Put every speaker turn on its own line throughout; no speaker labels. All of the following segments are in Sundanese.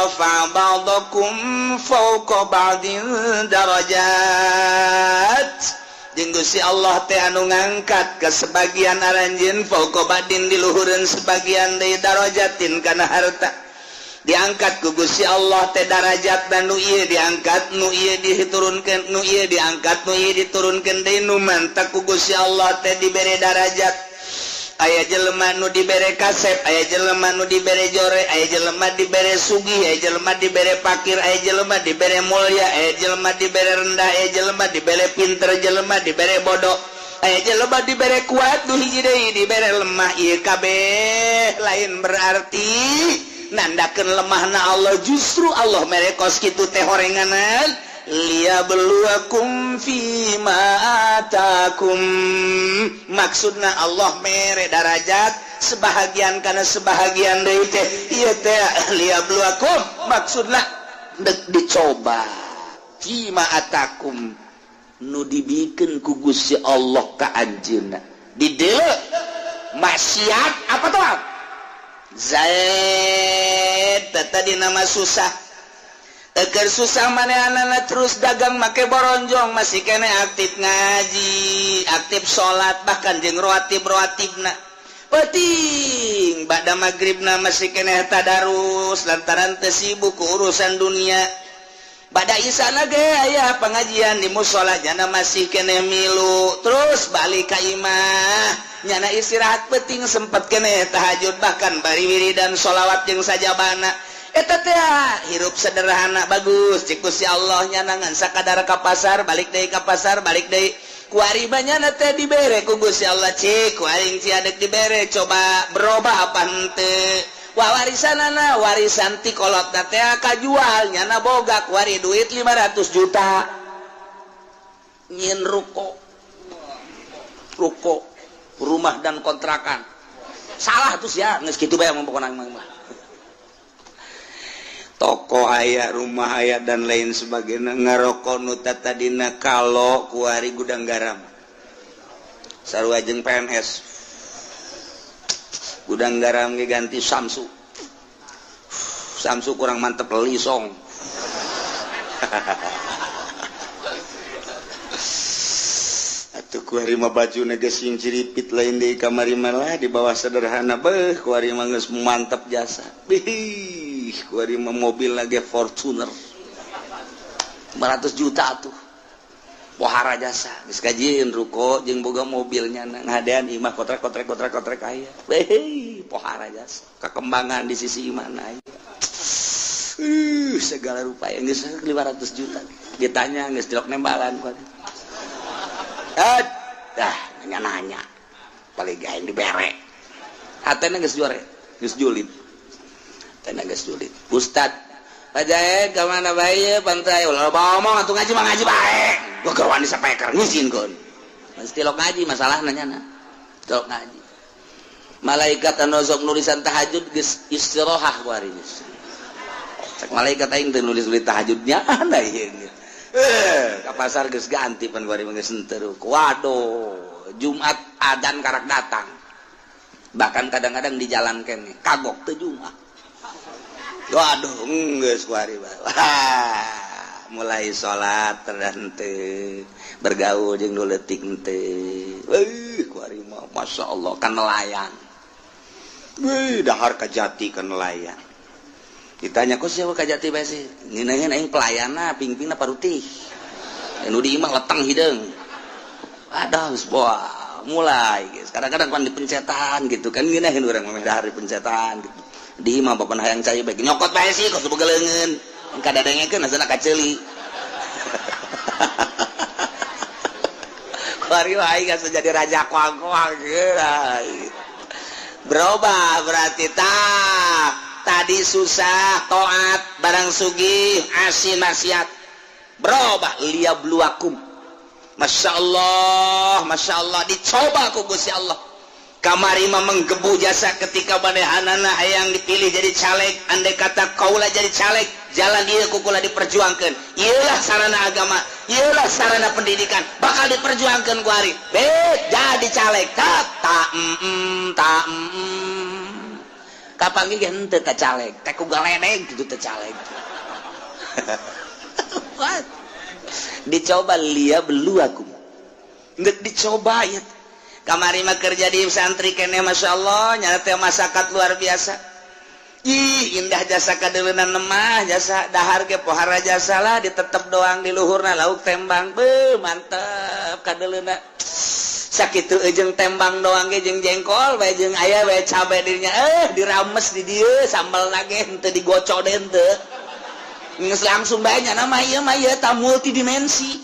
rafa'a ba'dakum fawqa ba'din darajat. Jeung Gusti Allah teh anu ngangkat ke sebagian aranjeun fawqa ba'din di luhureun sebagian deui darajatin kana harta. Diangkat ku Gusti Allah teh darajat dan nu ieu diangkat, nu ieu diturunkeun, nu ieu diangkat, nu ieu diturunkeun deui nu mantak ku Gusti Allah teh dibere darajat. Aya jelema nu dibere kasep, aya jelema nu dibere jore, aya jelema dibere sugih, aya jelema dibere pakir, aya jelema dibere mulia, aya jelema dibere rendah, aya jelema dibere pinter, jelema dibere bodoh, aya jelema dibere kuat, nu hiji deui dibere lemah. Ieu kabeh lain berarti nandakeun lemahna Allah, justru Allah mere kos kitu teh horenganan liyabluwakum fima atakum. Maksudna Allah mere darajat sebahagian kana sebahagian deui teh ieu teh liyabluwakum maksudna dek dicoba fima atakum nu dibikeun ku Gusti Allah ka anjeunna di dieu maksiat apa tuh Zaid tadi nama susah. Eger susah manehanana terus dagang make boronjong masih kene aktif ngaji, aktif salat bahkan jeung rawatib-rawatibna. Penting ba'da magribna masih kene tadarus lantaran teu sibuk ku urusan dunia. Ba'da isana ge aya pengajian di musala jana masih kene milu terus balik ka imah. Nyana istirahat penting sempet kene tahajud bahkan bari wiridan sholawat jeung sajabana. Eta teh hirup sederhana bagus cik Gusti Allah nyanangan sakadar ka pasar balik deui ka pasar balik deui kuari nyana teh dibere ku Gusti Allah cik ku aing sia deuk dibere coba berubah apa henteu wa warisanana warisan ti kolotna teh kajual nyana boga kuari duit 500 juta nyin ruko ruko rumah dan kontrakan salah tuh sia geus kitu bae pokona mah toko aya rumah aya dan lain sebagainya ngaroko nu tadina kalau kuari gudang garam sarua jeung PNS gudang garam ge ganti Samsu Samsu kurang mantep lisong atuh kuari mah bajuna geus sing ciripit lain deui kamari mah di bawah sederhana beuh kuari mah geus mantep jasa bih kuari mah mobil lagi Fortuner 500 juta tuh pohara jasa geus kajieun ruko jeung boga mobilnya ngadean imah kotrek kotrek kotrek kotrek aya beuh pohara jasa kekembangan di sisi imahna aya segala rupa yang geus 500 juta ditanya geus jelok nembalan kuari dah nanya-nanya paling gaeng dibere hatena geus juare geus julid geus julid Ustad Pak Jae ka mana bae pantai ulah ngomong atuh ngaji mah ngaji bae gua keur wani sapeker ngizinkeun mesti lok ngaji masalahna nyana lok ngaji malaikat anu sok nulisan tahajud geus istirahat ku ari geus cek malaikat aing teu nulis-nulis tahajudnya anda ieu ka pasar geus ganti pan kuari geus henteu waduh Jumat adan karak datang bahkan kadang-kadang di jalan kene kagok teu Jumat waduh geus kuari wah mulai salat terhenteu bergaul jeung nu leutik henteu euy kuari mah masyaallah kan nelayan euy dahar kajati kan nelayan ditanya kok siapa kajati bae sih ngeunaheun aing pelayanna pingpingna parutih nu di imah leteng hideung aduh geus boa mulai geus kadang-kadang pan dipencetan gitu kan ngeunaheun urang mah dahar dipencetan gitu di imah bapak hayang cai bae nyokot bae sih kos boga leungeun kadadengekeun asana kaceuli kuari wae geus jadi raja koang-koang berubah berarti tah tadi susah taat barang sugih asin maksiat berubah liyabluwakum Masya Allah dicoba ku Gusti Allah kamari mah menggebu jasa ketika manehanana hayang dipilih jadi caleg andai kata kaula jadi caleg jalan ieu ku kula diperjuangkeun ieulah sarana agama ieulah sarana pendidikan bakal diperjuangkeun ku ari jadi caleg tak ta ta Kapanggih ge henteu teh caleg, teh ku galedeg kitu teh caleg. Dicoba lia beluakum. Geus dicoba ya. Kamari mah kerja di santri keneh masyaallah nyana teh masakat luar biasa. Ih, indah jasa kadeuleuna mah jasa dahar ge pohara jasa lah ditetep doang di luhurna lauk tembang. Beuh, mantep kadeuleuna. Sakitu jeung tembang doang ge jeung jengkol bae jeung aya bae cabe dirinya dirames di dieu sambal ge henteu digocok deui henteu. Geus langsung bae nya mah ieu mah ieu ta multidimensi.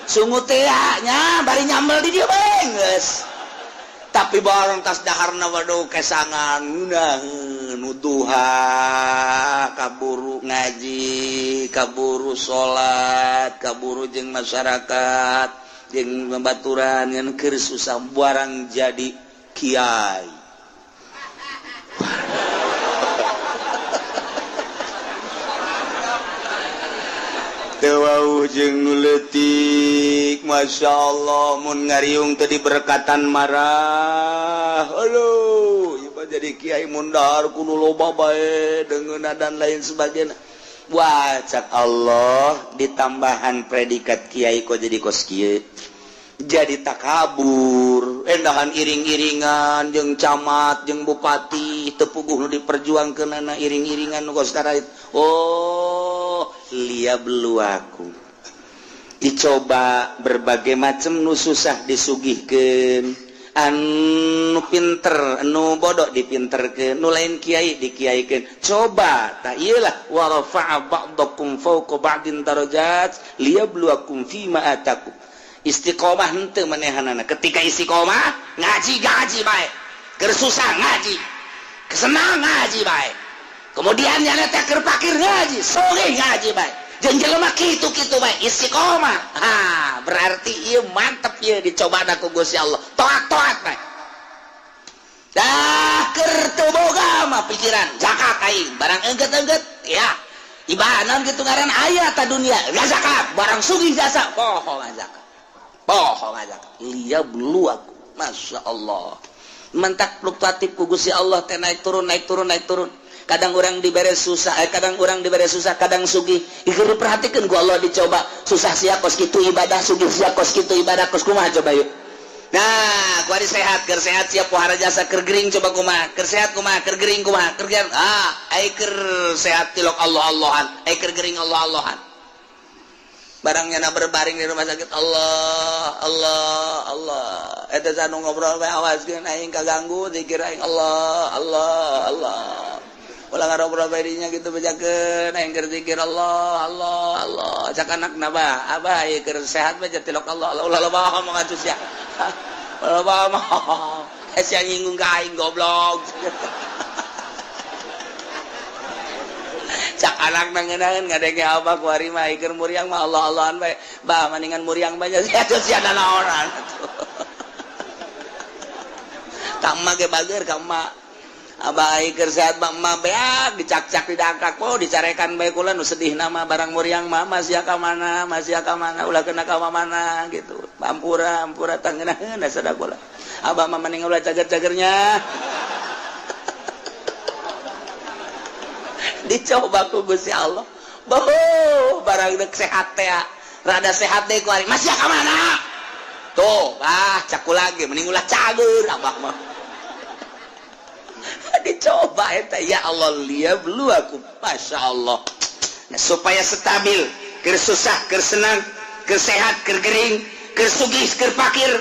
Sungut teh nya bari nyambel di dieu bae geus. Tapi barang tas daharna waduh kesangan ngeunaheun nuduha kaburu ngaji, kaburu salat, kaburu jeung masyarakat, jeung babaturan ngan keur susah barang jadi kiai. Teu jeung nu leutik Masya Allah mun ngariung teu diberkatan marah. Aduh, ieu mah jadi kiai mun dahar kudu loba bae deungeunna dan lain sebagainya. Wah, cak Allah ditambahan predikat kiai kok jadi kos kieu. Jadi takabur, endahan iring-iringan jeung camat jeung bupati teu puguh nu diperjuangkeunana iring-iringan nu kos karait. Oh, liyabluwakum. Dicoba berbagai macam nu susah disugihkeun, anu pinter, anu bodoh dipinterkeun, nu lain kiai dikiaikeun. Coba tah ieu lah wa rafa'a ba'dakum fawqa ba'din darajat liyabluwakum fima atakum. Istiqomah henteu manehanana. Ketika istiqomah ngaji-ngaji bae. Keur susah ngaji, kesenang ngaji bae. Kemudian nyana teh keur pakir ngaji, sugih ngaji bae. Jeung jelema kitu-kitu bae istiqomah. Ha, berarti ieu mantep ieu dicobana ku Gusti Allah. Toat-toat bae. Dah keur teu boga mah pikiran zakat aing, barang engget-engget ya. Ibanan kitu ngaran aya ta dunia, zakat, barang sugih jasa, poho zakat. Poho zakat. Liyabluwakum. Masya Allah. Mentak fluktuatif ku Gusti Allah teh naik turun naik turun naik turun. Kadang orang dibere susah, kadang orang dibere susah, kadang sugih. Ieu diperhatikeun ku Allah dicoba. Susah sia kos kitu ibadah, sugih sia kos kitu ibadah, kos kumaha coba yuk. Nah, ku ari sehat, keur sehat sia pohara jasa keur gering coba kumaha, keur sehat kumaha, keur gering kumaha, keur ai keur sehat tilok Allah-Allahan, ai keur gering Allah-Allahan. Barangnya na berbaring di rumah sakit Allah, Allah, Allah. Eta sanu ngobrol bae awaskeun aing kaganggu zikir aing Allah, Allah, Allah. Ulah ngarobrol bae dinya kitu bejakeun aing keur zikir Allah, Allah, Allah. Cak anakna bah, abah ieu keur sehat bae tilok Allah, Allah ulah loba omong atuh sia. Ulah loba omong. Sia nyinggung ka aing goblok. Cak anak nangeunaheun ngadenge abah ku ari mah keur muriang mah Allah-Allahan bae. Bah maningan muriang bae sia atuh sia nanaonan atuh. Ka emak ge bager ka emak. Abah keur sehat mah emak beak dicakcak didangkak po dicarekan bae kula nu sedih nama barang muriang mah masih ka mana masih ka mana ulah kena ka mana gitu. Ampura ampura tangeunaheun sada kula. Abah mah mending ulah cager-cagernya. Dicoba ku Gusti Allah. Boh, barang deuk sehat teh. Rada sehat deui ku ari. Masih ka mana? Tuh, ah caku lagi mending ulah cager abah mah. Dicoba eta ya Allah liyabluwakum. Masya Allah. Nah, supaya stabil, keur susah, keur senang, keur sehat, keur gering, keur sugih, keur fakir,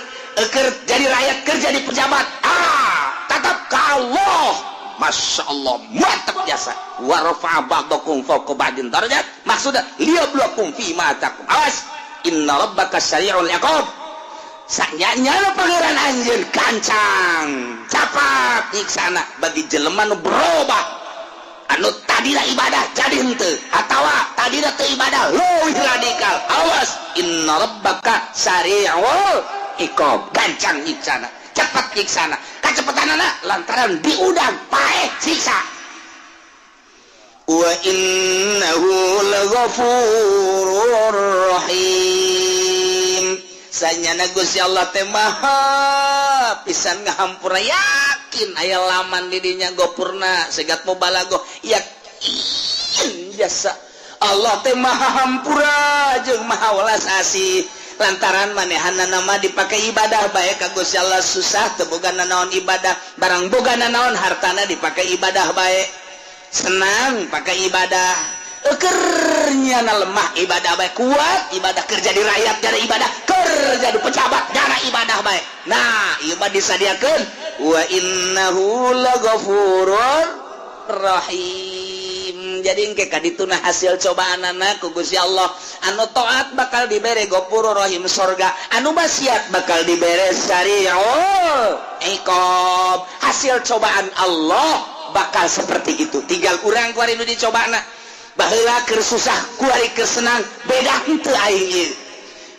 keur jadi rakyat, keur jadi pejabat. Ah, tetap ka Allah. Masya Allah, mantap jasa. Wa rafa'a ba'dakum fawqa ba'din darajat. Maksudnya liyabluwakum fi ma atakum. Awas, inna rabbaka sari'ul iqab. Sanyanya pangeran anjeun gancang, capat nyiksana bagi jelema nu berubah. Anu tadina ibadah jadi henteu atawa tadina teu ibadah leuwih radikal. Awas, inna rabbaka sari'ul iqab. Gancang nyiksana, cepat nyiksana. Kacepetanana lantaran diudang paeh siksa. Wa innahu laghafurur rahim. Sanyana Gusti Allah teh maha pisan ngahampura, yakin Yakin aya laman di dinya gopurna segat mubalaghah, yakin jasa Allah teh maha hampura jeung maha welas asih. Lantaran manehana nama dipakai ibadah bae ka Gusti Allah, susah teu boga nanaon ibadah, barang boga nanaon hartana dipakai ibadah bae, senang pakai ibadah, ekernya na lemah ibadah bae, kuat ibadah, kerja di rakyat gara ibadah, kerja di pejabat gara ibadah bae. Nah ieu mah disadiakeun wa innahu laghafurur rahim. Jadi engke kadituna hasil cobaanana ku Gusti Allah, anu taat bakal dibere ghafurur rahim sorga, anu maksiat bakal dibere sari'ul iqab. Hasil cobaan Allah bakal seperti itu. Tinggal urang kuari nu dicobana. Baheula keur susah kuari keur senang, beda henteu aing ieu.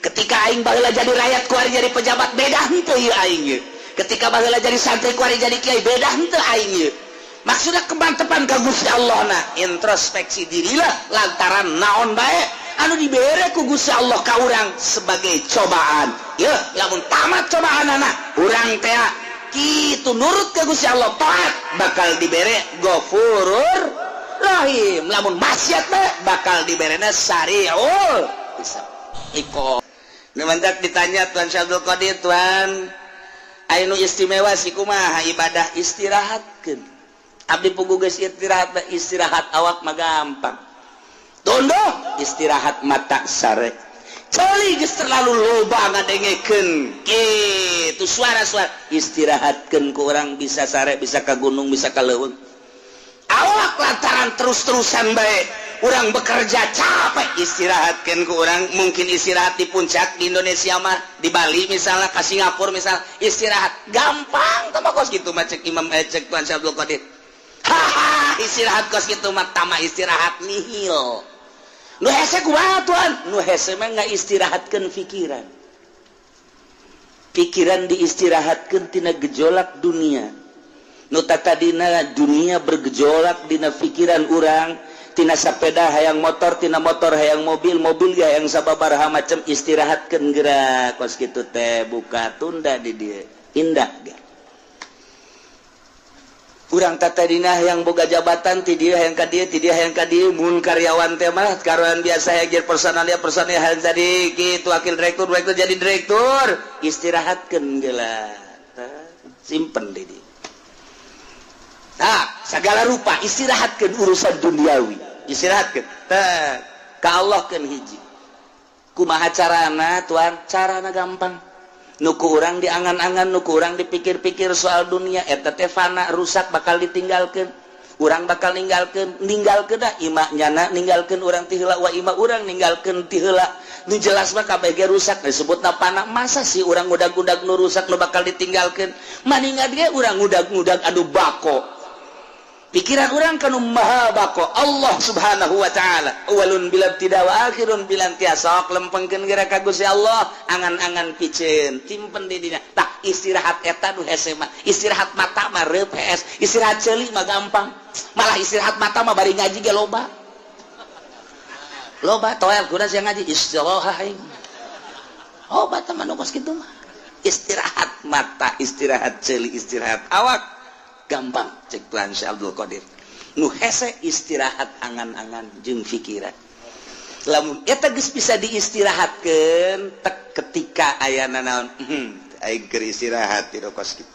Ketika aing baheula jadi rakyat kuari jadi pejabat, beda henteu ieu aing ieu. Ketika baheula jadi santri kuari jadi kiai, beda henteu aing ieu. Maksudnya kemantepan ka Gusti Allah na introspeksi dirilah lantaran naon bae anu dibere ku Gusti Allah ka urang sebagai cobaan. Yeuh, lamun tamat cobaanana urang teh kitu nurut ka Gusti Allah taat bakal dibere Ghafurur Rahim. Lamun maksiat bae bakal diberena sari'ul hisab. Iko. Nu mantak ditanya Tuan Syekh Abdul Qadir, Tuan anu istimewa sih kumaha ibadah istirahatkeun. Abdi pugu geus istirahat, istirahat awak mah gampang. Tunduh istirahat mata sare. Ceuli geus terlalu loba ngadengekeun kitu suara-suara, istirahatkeun ku urang bisa sare, bisa ka gunung, bisa ka leuweung. Awak lantaran terus-terusan bae urang bekerja capek, istirahatkeun ku urang mungkin istirahat di puncak di Indonesia mah, di Bali misalnya, ka Singapura misalnya, istirahat gampang teh mah kos kitu mah cek Imam cek Tuan Syekh Abdul Qadir. Haha, istirahat kos kitu mah tama istirahat nihil. Nu hese kumaha Tuan? Nu hese mah ngaistirahatkeun pikiran. Pikiran diistirahatkeun tina gejolak dunia. Nu tatadina dunia bergejolak dina pikiran urang, tina sapeda hayang motor, tina motor hayang mobil, mobil ge hayang sababaraha macam, istirahatkeun geura kos kitu teh buka tunda di dieu. Indah ge. Urang tatadina yang boga jabatan ti dieu hayang ka dieu, ti dieu hayang ka dieu, mun karyawan teh mah karyawan biasa hayang jadi personalia, personalia hayang jadi kitu wakil direktur, direktur jadi direktur, istirahatkeun geula. Simpen di dieu. Nah, segala rupa istirahatkeun urusan duniawi, istirahatkeun. Teh ka Allah keun hiji. Kumaha carana Tuan? Carana gampang. Nu ku urang diangan-angan, nu ku urang dipikir-pikir soal dunia eta teh fana, rusak, bakal ditinggalkeun. Urang bakal ninggalkeun, ninggalkeun da imah nyana ninggalkeun urang ti heula, wa imah urang ninggalkeun ti heula. Nu jelas mah kabeh ge rusak disebutna fana. Masa sih urang ngudag-ngudag nu rusak nu bakal ditinggalkeun? Maningat ge urang ngudag-ngudag anu bako. Pikiran urang kanu maha bako Allah Subhanahu wa taala, awalun bila ibtida wa akhirun bila intiha. Sok lempengkeun geura ka Gusti Allah, angan-angan piceun timpen di dinya. Tah istirahat eta nu hese mah, istirahat mata mah reup hees, istirahat ceuli mah gampang. Malah istirahat mata mah bari ngaji ge loba. Loba toel kuda sia ngaji istirahat aing. Obat mah nu kos kitu mah. Istirahat mata, istirahat ceuli, istirahat awak gampang cek Tuan Syekh Abdul Qadir. Nu hese istirahat angan-angan jeung pikiran. Lamun eta geus bisa diistirahatkeun tek ketika aya nanaon, aing keur istirahat di kos kitu.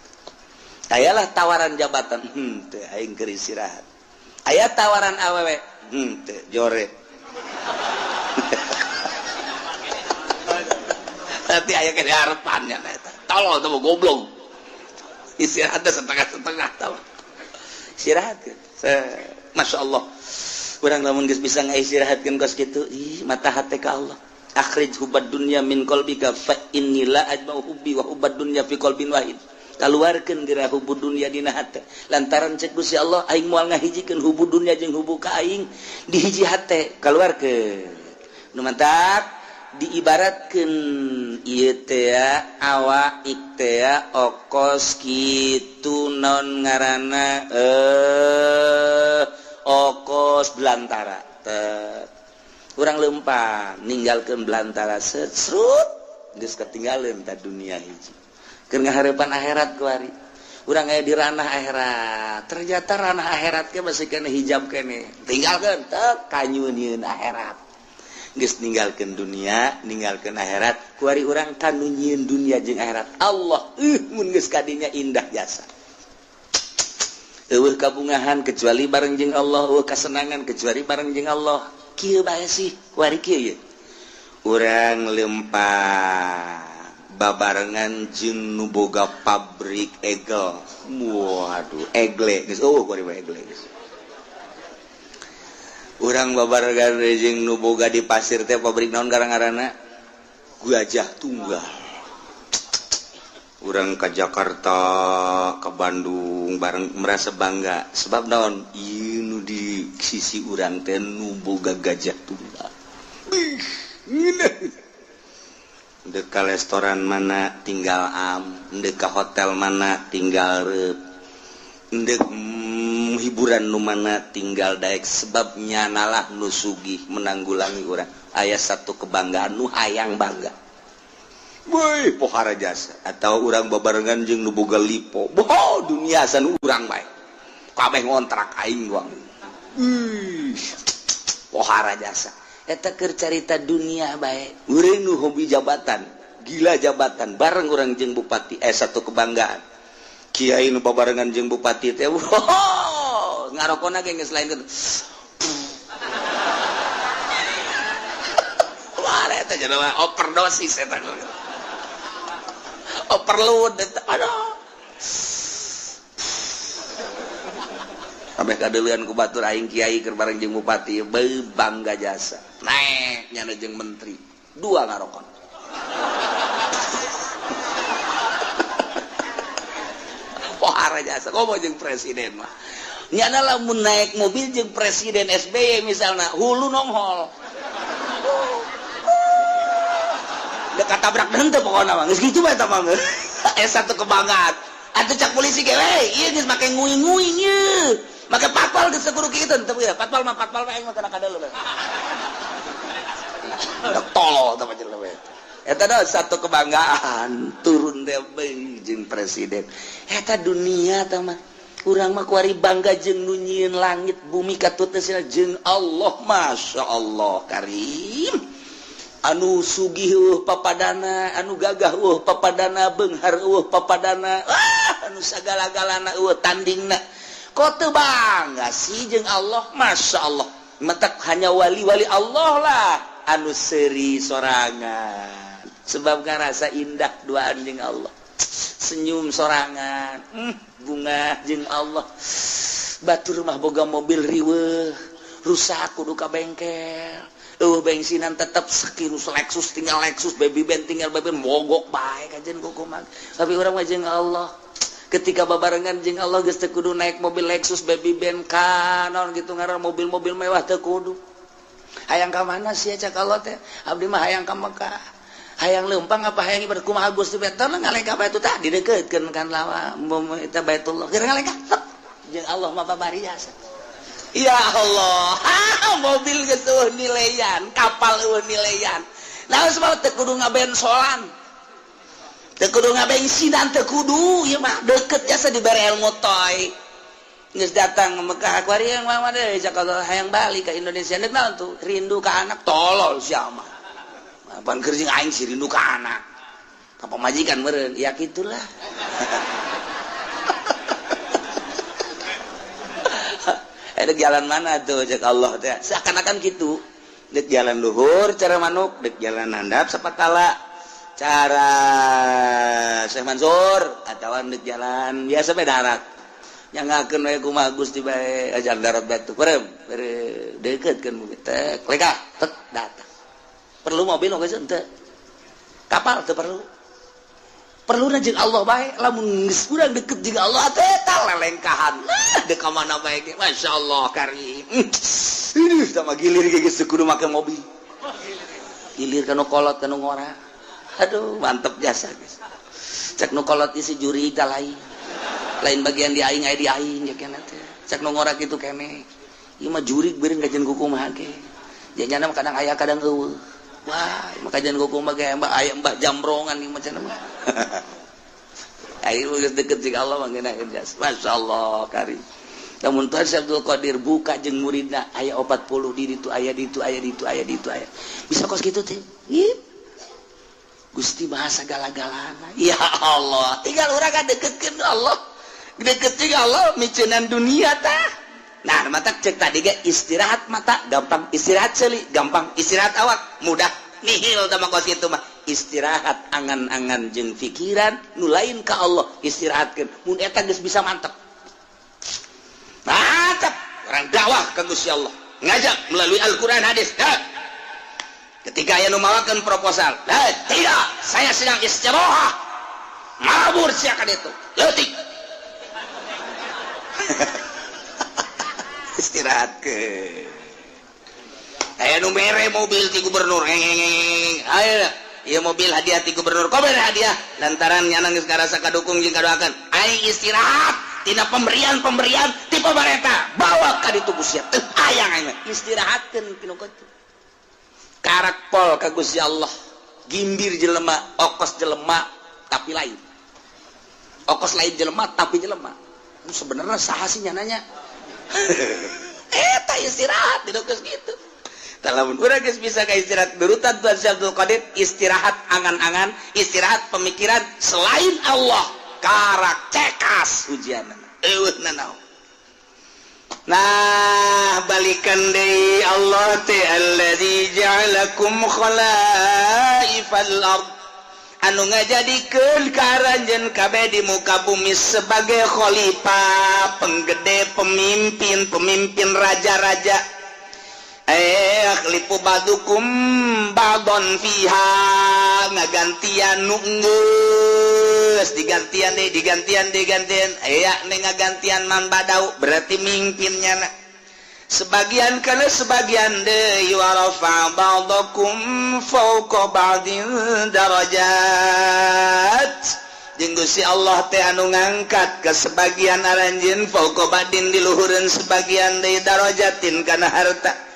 Ayalah tawaran jabatan, teu aing keur istirahat. Aya tawaran awewe, teu jore. Nanti aya ke harapannya eta. Tolol teh goblok. Istirahat setengah-setengah tahu. Istirahat kan. Masya Allah. Urang lamun geus bisa ngaistirahatkeun kos kitu, ih mata hate ka Allah. Akhrij hubbad dunya min qalbika fa inni la ajma'u hubbi wa hubbad dunya fi qalbin wahid. Kaluarkeun geura hubbu dunya dina hate. Lantaran cek Gusti Allah aing moal ngahijikeun hubbu dunya jeung hubbu ka aing di hiji hate, kaluarkeun. Nu mantak diibaratkeun ieu teh awak teh okos kitu naon ngaranna okos belantara. Urang lempang ninggalkeun belantara serut geus katinggaleun ta dunia hiji. Keur ngahareupan akhirat kuari. Urang aya di ranah akhirat. Ternyata ranah akhirat ge masih kena hijab kene. Tinggalkeun teu kanyunieun akhirat. Geus ninggalkeun dunia, ninggalkeun akhirat, kuari urang kanu nyieun dunia jeung akhirat. Allah mun geus kadinya indah jasa. Eueuh kabungahan kecuali bareng jeung Allah, eueuh kasenangan kecuali bareng jeung Allah. Kieu bae sih, kuari kieu ye. Urang lempah babarengan jeung nu boga pabrik egel. Waduh, egle geus eueuh kuari mah egle geus. Urang babarengan jeung nu boga di pasir teh pabrik naon ngaranna? Gajah Tunggal. Urang ka Jakarta, ka Bandung bareng merasa bangga sebab naon? Ieu nu di sisi urang teh nu boga Gajah Tunggal. Bih, ngeunah. Dek ka restoran mana tinggal am, dek ka hotel mana tinggal reup, dek hiburan nu mana tinggal daek sebab nyanalah nu sugih menanggulangi urang. Aya satu kebanggaan nu hayang bangga. Woi, pohara jasa atau urang babarengan jeung nu boga lipo. Boh, dunia san urang bae. Kabeh ngontrak aing doang. Ih, pohara jasa. Eta keur carita dunia bae. Urang nu hobi jabatan, gila jabatan, bareng urang jeung bupati satu kebanggaan. Kiai nu babarengan jeung bupati teh, wow, ngarokona ge geus lain kitu. Wah, eta jelema overdosis eta. Overload eta. Aduh. Kabeh kadeuleun ku batur aing kiai keur bareng jeung bupati, beuh bangga jasa. Naek nyana jeung menteri, dua ngarokon. Pohara jasa komo jeung presiden mah. Nyana lamun naik mobil jeung presiden SBY misalna, hulu nonghol. Dek katabrak henteu pokona mah. Geus kitu bae eta mah. Satu kebanggaan. Atuh cak polisi ge we, ieu geus make nguing-nguing ieu. Make patpal geus kudu kitu teu ya. Patpal mah patpal we aing mah kana kadeuleu. Tolol tah jelema we. Eta dah satu kebanggaan turun teh jeung presiden. Eta dunia tah mah. Urang mah kuari bangga jeung nu nyieun langit bumi katutna jeung Allah. Masya Allah karim. Anu sugih eueuh papadana, anu gagah eueuh papadana, beunghar eueuh papadana, anu sagala-galana eueuh tandingna. Kok teu bangga sih jeung Allah? Masya Allah. Mentak hanya wali-wali Allah lah anu seuri sorangan. Sebab ngarasa indah duaan jeung Allah. Senyum sorangan, bunga jeung Allah. Batur mah boga mobil riweuh, rusak kudu ka bengkel. Bensinan tetep sekirus Lexus tinggal Lexus, baby band tinggal baby band, mogok bae kajen kumaha. Tapi urang mah jeung Allah. Ketika babarengan jeung Allah geus teu kudu naik mobil Lexus, baby band ka naon gitu ngaran mobil-mobil mewah teu kudu. Hayang ka mana sia cak Allah teh? Abdi mah hayang ka Mekah. Hayang leumpang apa hayang ibadah kumaha Gusti teh ngalengkah bae tah didekeutkeun kan lawa eta Baitullah. Keur ngalengkah jeung Allah mah babari jasa. Ya Allah, mobil geus eueuh nileyan, kapal eueuh nileyan. Nah, sebab teu kudu ngabensolan. Teu kudu ngabensinan, teu kudu ieu mah deukeut jasa dibere ilmu toy. Geus datang Mekah kuari yang mah deui cak Allah hayang balik ka Indonesia deuk naon tuh? Rindu ka anak tolol sia mah. Apaan keur jeung aing sih rindu ka anak. Ka pamajikan meureun, ya kitulah. Dek jalan mana tuh cek Allah teh seakan-akan gitu. Dek jalan luhur cara manuk, dek jalan handap sapatala cara Syekh Mansur atawa dek jalan biasa bae darat. Nyangakeun we kumaha Gusti bae ajar darat batu perem dekeutkeun tek leka tek datang. Perlu mobil oge henteu. Kapal teu perlu. Perluna jeung Allah bae lamun geus urang deket jeung Allah teh eta lelengkahan. Nah, deuk ka mana bae ge masyaallah karim. Ih, tah mah gilir ge geus kudu make mobil. Gilir ka nu kolot ka nu ngora. Aduh, mantep jasa geus. Cek nu kolot isi juri tah lain. Lain bagian di aing aya di aing ya keneh teh. Cek nu ngora kitu keneh. Ieu mah jurig beureun kajian kumaha ge. Janyana mah kadang aya kadang eueuh. Wah, maka jangan kuku mah mbah aya mbah jamrongan ieu macam mah. Ayo geus deket jeung Allah mah ngeunaheun jas. Masyaallah karim. Namun Tuhan Syekh Abdul Qadir buka jeung muridna aya 40 di ditu aya ditu aya ditu aya ditu aya. Bisa kos kitu teh. Gusti bahasa gala-galana. Ya Allah, tinggal urang ka deketkeun Allah. Deket jeung Allah miceunan dunia tah. Nah, mata cek tadi ge istirahat mata gampang, istirahat seuli gampang, istirahat awak mudah. Nihil tah mah kos kitu mah. Istirahat angan-angan jeung pikiran nu lain ka Allah istirahatkeun. Mun eta geus bisa mantep. Mantap, orang dakwah ke Gusti Allah, ngajak melalui Al-Quran hadis. Nah, ketika aya nu mawakeun proposal, nah, tidak, saya sedang istirahat, mabur siakan itu, leutik. Istirahat ke. Aya nu mere mobil ti gubernur, ayo, ieu mobil hadiah ti gubernur, kau mere hadiah, lantaran nyana geus ngarasa kadukung jeung kadoakeun, aing istirahat. Tina pemberian-pemberian ti pemerintah bawa ka ditu Gusti teu hayang aing istirahatkeun pinu kitu karak pol ka Gusti Allah gimbir jelema okos jelema tapi lain okos lain jelema tapi jelema sebenarnya saha sih nyananya eta istirahat dinu geus kitu lamun urang geus bisa ka istirahat berutan Tuhan Syekh Abdul Qadir istirahat angan-angan istirahat pemikiran selain Allah karak cekas ujian eueuh nanaon. Nah balikan deui Allah teh allazi ja'alakum khalaifal ard anu ngajadikeun ka aranjeun kabeh di muka bumi sebagai khalifah penggede pemimpin pemimpin raja-raja akhlifu ba'dukum ba'don fiha ngagantian nu geus digantian deui digantian digantian aya ne ngagantian man badau berarti mimpinnya na sebagian kana sebagian deui wa rafa ba'dakum fawqa ba'din darajat jeung Gusti Allah teh anu ngangkat ke sebagian aranjeun fawqa ba'din di luhureun sebagian deui darajatin kana harta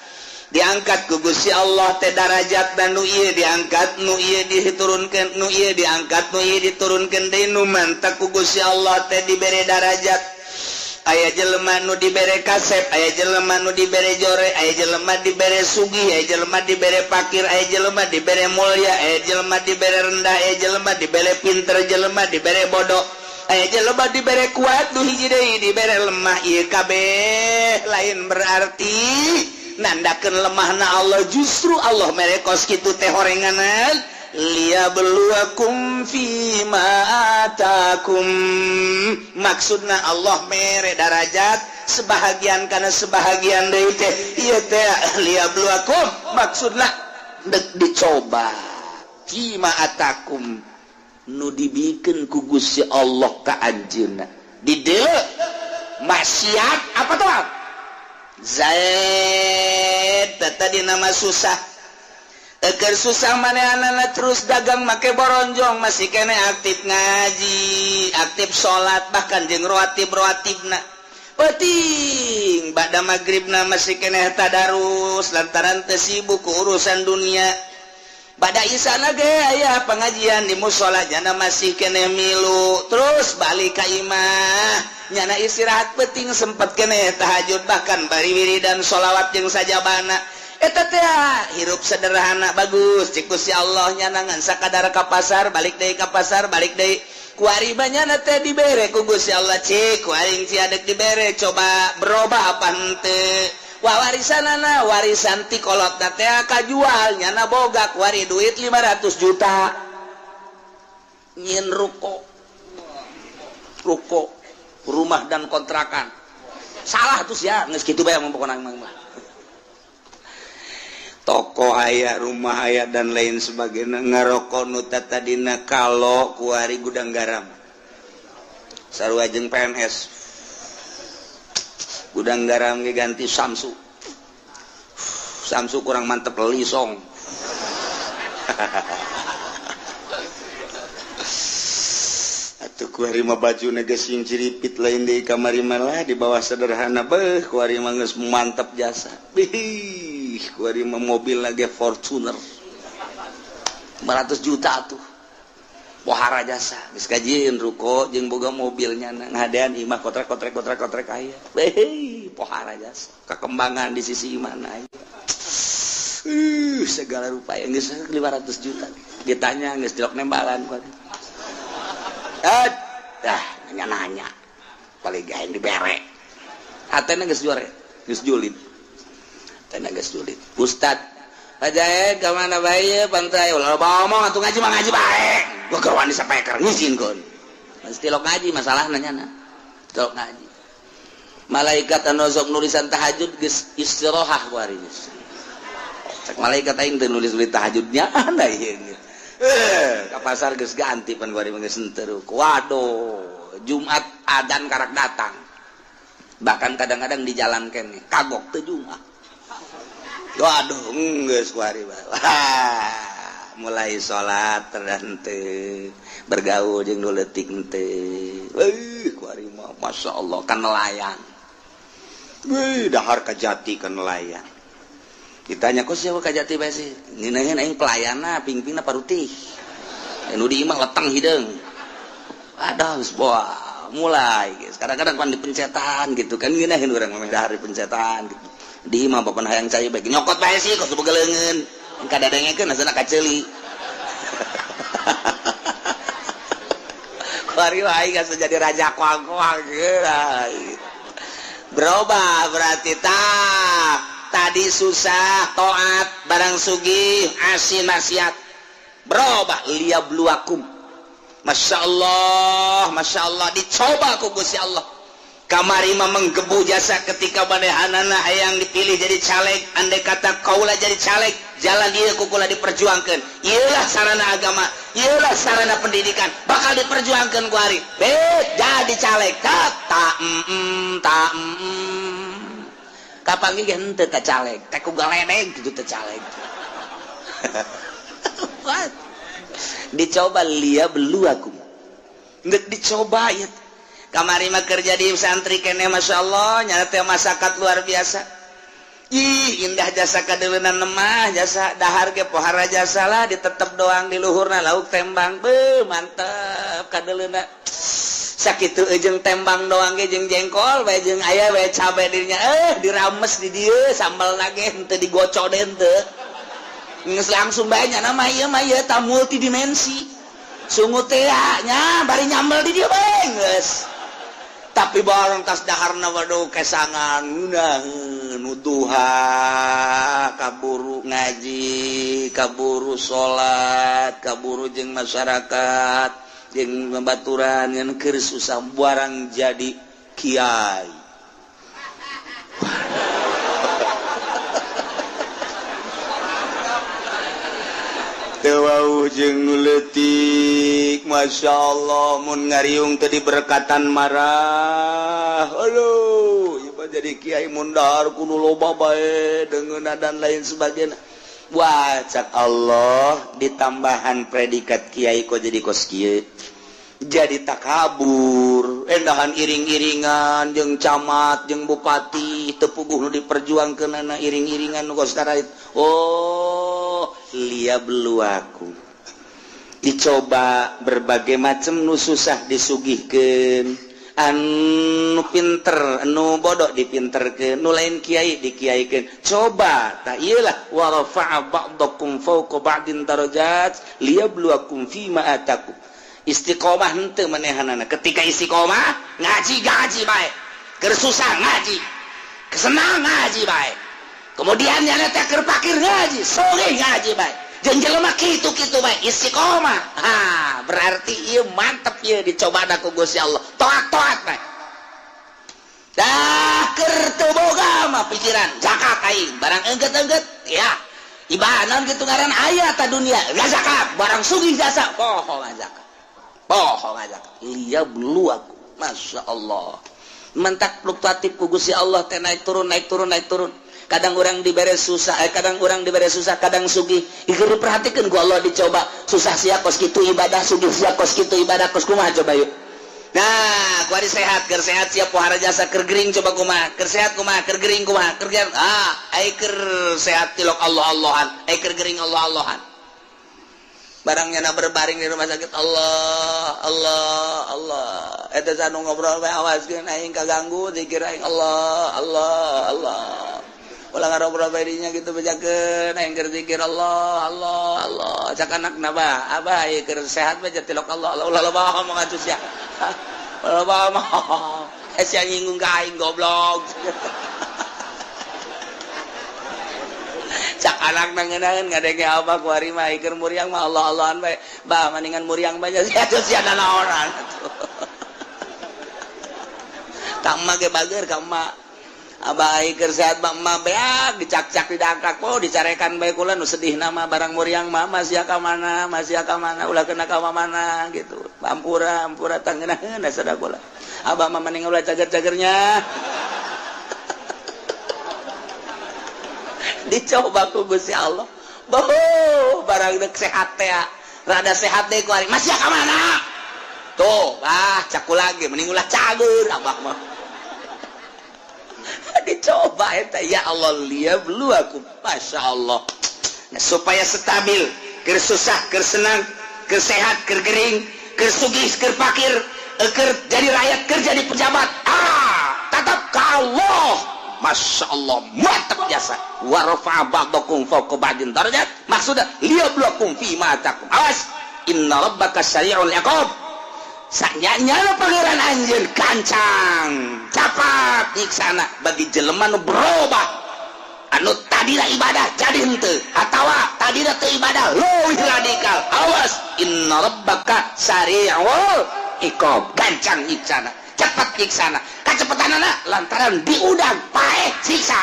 diangkat ku Gusti Allah teh darajat dan nu ieu diangkat nu ieu diturunkeun nu ieu diangkat nu ieu diturunkeun deui nu mantak ku Gusti Allah teh dibere darajat aya jelema nu dibere kasep aya jelema nu dibere jore aya jelema dibere sugih aya jelema dibere pakir aya jelema dibere mulya aya jelema dibere rendah aya jelema dibere pinter jelema dibere bodoh aya jelema dibere kuat nu hiji deui dibere lemah ieu kabeh lain berarti nandakeun lemahna Allah justru Allah mere kos kitu teh horenganan liyabluwakum fima atakum maksudna Allah mere darajat sebahagian kana sebahagian deui teh ieu teh liyabluwakum maksudna dek dicoba fima atakum nu dibikeun ku Gusti Allah ka anjeunna di dieu maksiat apa tuh Zaid tadi nama susah eker susah manehanana terus dagang make boronjong masih kene aktif ngaji aktif salat bahkan jeung rawatib-rawatibna penting ba'da magribna masih kene tadarus lantaran teu sibuk ku urusan dunia ba'da isana ge aya pengajian di musala jana masih kene milu terus balik ka imah nyana istirahat penting sempet kene tahajud bahkan bari wiridan sholawat jeung sajabana eta teh hirup sederhana bagus cik Gusti Allah nyana ngan sakadar ka pasar balik deui ka pasar balik deui kuari nyana teh dibere ku Gusti Allah cik kuaring ciadek dibere coba berubah apa henteu wa warisanana warisan ti kolotna teh kajual nyana boga kuari duit 500 juta nyieun ruko ruko rumah dan kontrakan salah tuh ya geus kitu bae mah pokona mah toko aya rumah aya dan lain sebagainya ngaroko nu tadina kalau kuari gudang garam sarua jeung PNS gudang garam ge ganti Samsu Samsu kurang mantep lisong kuari mah baju geus ciripit lain di kamari malah di bawah sederhana beuh kuari mah geus mantep jasa bih kuari mah mobil lagi Fortuner 500 juta tuh. Pohara jasa geus kajieun ruko jeung boga mobilnya ngadean imah kotrek-kotrek kotrek-kotrek aya. Hei, pohara jasa kekembangan di sisi imahna aya. Segala rupa yang geus 500 juta. Ditanya geus dilok nembalan ku. Dah nanya-nanya. Paling gaeng dibere. Hatena geus juare, geus julid. Hatena geus julid. Ustad, Pak ka mana bae pantai ulah ngomong atuh ngaji mah ngaji bae. Gua keur wani sapeker ngizinkeun. Mesti lok ngaji masalahna nyana. Lok ngaji. Malaikat anu sok nulisan tahajud geus istirahat ku ari geus. Cek malaikat aing teu nulis-nulis tahajudnya anda ieu. Ka pasar geus ganti pan ku ari geus henteu. Waduh, Jumat adzan karak datang. Bahkan kadang-kadang di jalan keneh kagok teu Jumat. Waduh, geus ku ari bae. Mulai salat terhenteu, bergaul jeung nu leutik henteu. Euy, ku ari mah masyaallah kan nelayan. Wih, dahar kajati kan nelayan. Ditanya kok siapa kajati bae sih? Ngeunaheun aing pelayanna, pingpingna parutih. Nu di imah leteng hideung. Aduh, geus boa, mulai geus. Kadang-kadang pan dipencetan gitu kan ngeunaheun urang mah dahar dipencetan gitu. Di imah bapan hayang cai bae nyokot bae sih kos boga leungeun. Kadadengekeun asana kaceuli. Kuari wae geus jadi raja koang-koang geus. Berubah berarti tah. Tadi susah taat barang sugih asin maksiat. Berubah liyabluwakum. Masyaallah, masyaallah dicoba ku Gusti Allah. Kamari mah menggebu jasa ketika manehanana hayang dipilih jadi caleg, andai kata kaula jadi caleg, jalan ieu ku kula diperjuangkeun. Ieulah sarana agama, ieulah sarana pendidikan, bakal diperjuangkeun ku ari. Bet jadi caleg, tak ta ta kapanggih ge henteu ka caleg, teh ku galedeg kitu teh caleg. Dicoba liyabluwakum. Geus dicoba ieu. Kamari mah kerja di santri keneh masyaallah nyana teh masakat luar biasa. Ih indah jasa kadeuleunna mah jasa dahar ge pohara jasa lah ditetep doang di luhurna lauk tembang beuh mantep kadeuleunna. Sakitu jeung tembang doang ge jeung jengkol bae jeung aya bae cabe dirinya dirames di dieu sambelna ge henteu digocok deui henteu. Geus langsung bae nyana mah ieu mah ieu ta multidimensi. Sungut teh nya bari nyambel di dieu bae geus. Tapi barang tas daharna waduh kesangan ngeunaheun nuduha kaburu ngaji kaburu salat kaburu jeung masyarakat jeung babaturan ngan keur susah barang jadi kiai. Teu wauh jeung nu leutik masyaallah mun ngariung teu diberkatan marah. Aduh, ieu mah jadi kiai mun dahar kudu loba bae deungeunna dan lain sebagainya. Wah, cak Allah ditambahan predikat kiai kok jadi kos kieu. Jadi takabur, endahan iring-iringan jeung camat jeung bupati teu puguh nu diperjuangkeunana iring-iringan nu kos karait. Oh, liyabluwakum. Dicoba berbagai macam nu susah disugihkeun, anu pinter, anu bodoh dipinterkeun, nu lain kiai dikiaikeun. Coba tah ieu lah wa rafa'a ba'dakum fawqa ba'din darajat liyabluwakum fima atakum. Istiqomah henteu manehanana. Ketika istiqomah ngaji-ngaji bae. Keur susah ngaji, kesenang ngaji bae. Kemudian nyana teh keur pakir ngaji, sugih ngaji bae. Jeung jelema kitu-kitu bae istiqomah. Ha, berarti ieu mantep ieu dicobana ku Gusti Allah. Toat-toat bae. Dah keur teu boga mah pikiran zakat aing, barang engget-engget ya. Ibanan kitu ngaran aya ta dunia, zakat, barang sugih jasa poho zakat. Poho zakat. Liyabluwakum. Masya Allah. Mentak fluktuatif ku Gusti Allah teh naik turun naik turun naik turun. Kadang orang dibere susah, kadang orang dibere susah, kadang sugih. Ieu diperhatikeun ku Allah dicoba. Susah sia kos kitu ibadah, sugih sia kos kitu ibadah, kos kumaha coba yuk. Nah, ku ari sehat, keur sehat sia pohara jasa keur gering coba kumaha, keur sehat kumaha, keur gering kumaha, keur ai keur sehat tilok Allah-Allahan, ai keur gering Allah-Allahan. Barangnya na berbaring di rumah sakit Allah Allah Allah eta sanu ngobrol bae awaskeun aing kaganggu zikir aing Allah Allah Allah ulah ngarobrol bae dinya kitu bejakeun aing keur zikir Allah Allah Allah cak anakna bah abah ieu keur sehat bae tilok Allah ulah loba ngomong atuh sia ulah loba ngomong sia nyinggung ka aing goblok. Cak anak nangenaeun ngadenge abah ku ari mah keur muriang mah Allah-Allahan bae. Bah maningan muriang bae sia sia nanaonan atuh. Ka emak ge bager ka emak. Abah keur sehat mah emak beak dicak-cak didangkak po dicarekan bae kula nu sedihna mah barang muriang mah masih ka mana, masih ka mana, ulah kena ka mana gitu. Ampura, ampura tangenaheun sada kula. Abah mah mending ulah cager-cagernya. Dicoba ku Gusti Allah. Boh, barang dek sehat teh. Rada sehat deh ku ari. Masih ka mana? Tuh, ah caku lagi mending ulah cager abah mah. Dicoba eta ya Allah liyabluwakum. Masya Allah. Nah, supaya stabil, keur susah, keur senang, keur sehat, keur gering, keur sugih, keur fakir, keur jadi rakyat, keur jadi pejabat. Ah, tetap ka Allah. Masya Allah, mantap jasa. Wa rafa'a ba'dakum fawqa ba'din darajat. Maksudnya liyabluwakum fi ma atakum. Awas, inna rabbaka sari'ul iqab. Sanyanya pangeran anjeun gancang, capat nyiksana bagi jelema nu berubah. Anu tadina ibadah jadi henteu, atawa tadina teu ibadah leuwih radikal. Awas, inna rabbaka sari'ul iqab. Gancang nyiksana, cepat nyiksana. Kacepetanana lantaran diudang paeh siksa.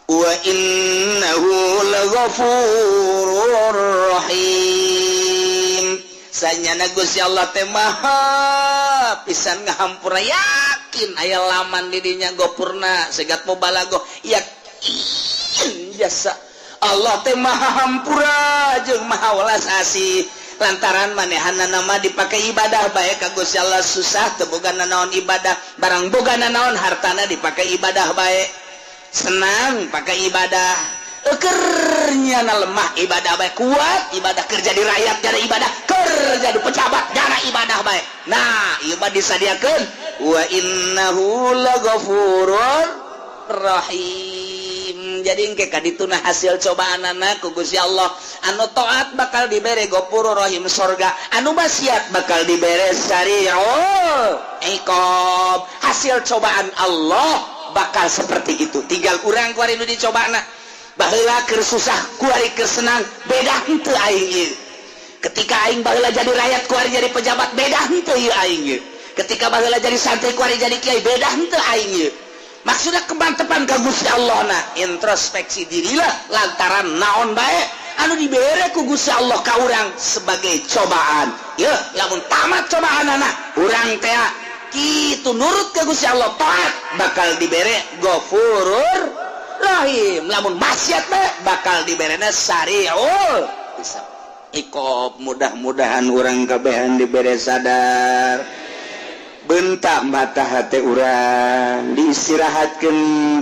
Wa innahu laghafurur rahim. Sanyana Gusti Allah teh maha pisan ngahampura, yakin aya laman di dinya gopurna segat mubalagoh yakin jasa Allah teh maha hampura jeung maha welas asih. Lantaran manehana nama dipakai ibadah bae ka Gusti Allah susah teu boga nanaon ibadah, barang boga nanaon hartana dipakai ibadah bae, senang pakai ibadah, ekernya na lemah ibadah bae, kuat ibadah, kerja di rakyat jana ibadah, kerja di pejabat jana ibadah bae. Nah ieu mah disadiakeun wa innahu laghafurur rahim. Jadi engke kadituna hasil cobaanana ku Gusti Allah. Anu taat bakal dibere ghafurur rahim sorga, anu maksiat bakal dibere sari'ul iqab. Hasil cobaan Allah bakal seperti itu. Tinggal urang kuari nu dicobana. Baheula keur susah, kuari keur senang, beda henteu aing ieu. Ketika aing baheula jadi rakyat, kuari jadi pejabat, beda henteu ieu aing ieu. Ketika baheula jadi santri, kuari jadi kiai, beda henteu aing ieu. Maksudnya kemantepan ka Gusti Allah na introspeksi dirilah lantaran naon bae anu dibere ku Gusti Allah ka urang sebagai cobaan. Yeuh, lamun tamat cobaanana urang teh kitu nurut ka Gusti Allah taat bakal dibere Ghafurur Rahim. Lamun maksiat bae bakal diberena sari'ul hisab. Iqab. Mudah-mudahan urang kabehan dibere sadar. Bentak mata hati urang, diistirahatkan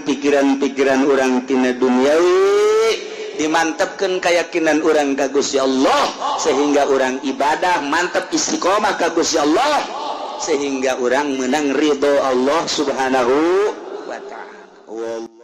pikiran-pikiran urang tina duniawi, dimantepkan keyakinan urang ka Gusti Allah sehingga urang ibadah mantep istiqomah ka Gusti Allah sehingga urang menang ridho Allah Subhanahu wa ta'ala.